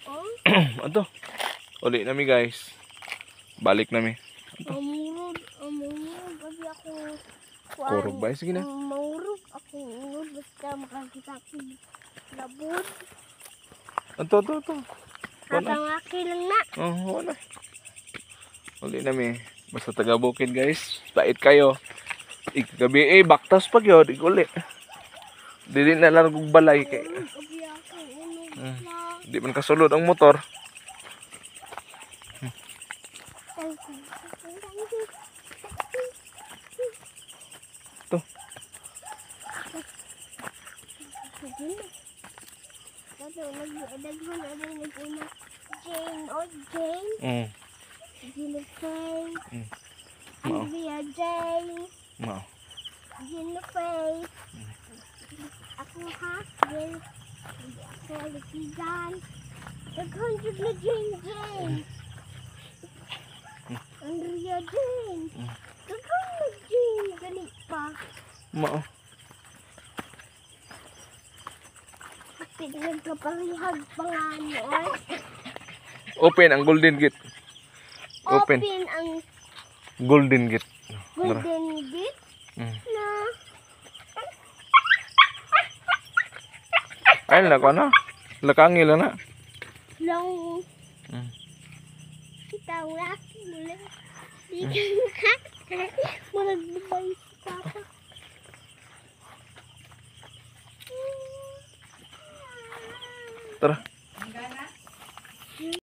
Oh, Ato. Uli nami, guys. Balik nami. Amurog, amurog abi ako. Kuan. Kurog ba? Sige na. Maurog ako unod basta makakita ko labod. Ato, ato, ato. Wala. Hatang aki lang na. Oh, wala. Uli nami. Basta taga bukid, guys. Bait kayo. Ikagabi eh, baktas pag yun. Uli. Dili na lang kong balay kay. Maurog abi ako unod na. Di man kasulod ang motor. To. Jane, oh Jane, Jennifer, Mao. Andrea Jane, Mao. Jennifer. Ako ha, Jane, ako alikigan. Daghan jud na Jane Jane. Andrea Jane. Daghan na Jane gani pa. Mao. Kapit nagkaparihag pa nga ni oy. Open ang Golden Gate. Open. Open ang Golden Gate. Tara. Golden Gate na. Ay, lako na. Lakangil na. Long kita wala muli. Di ka murag bubay si Papa.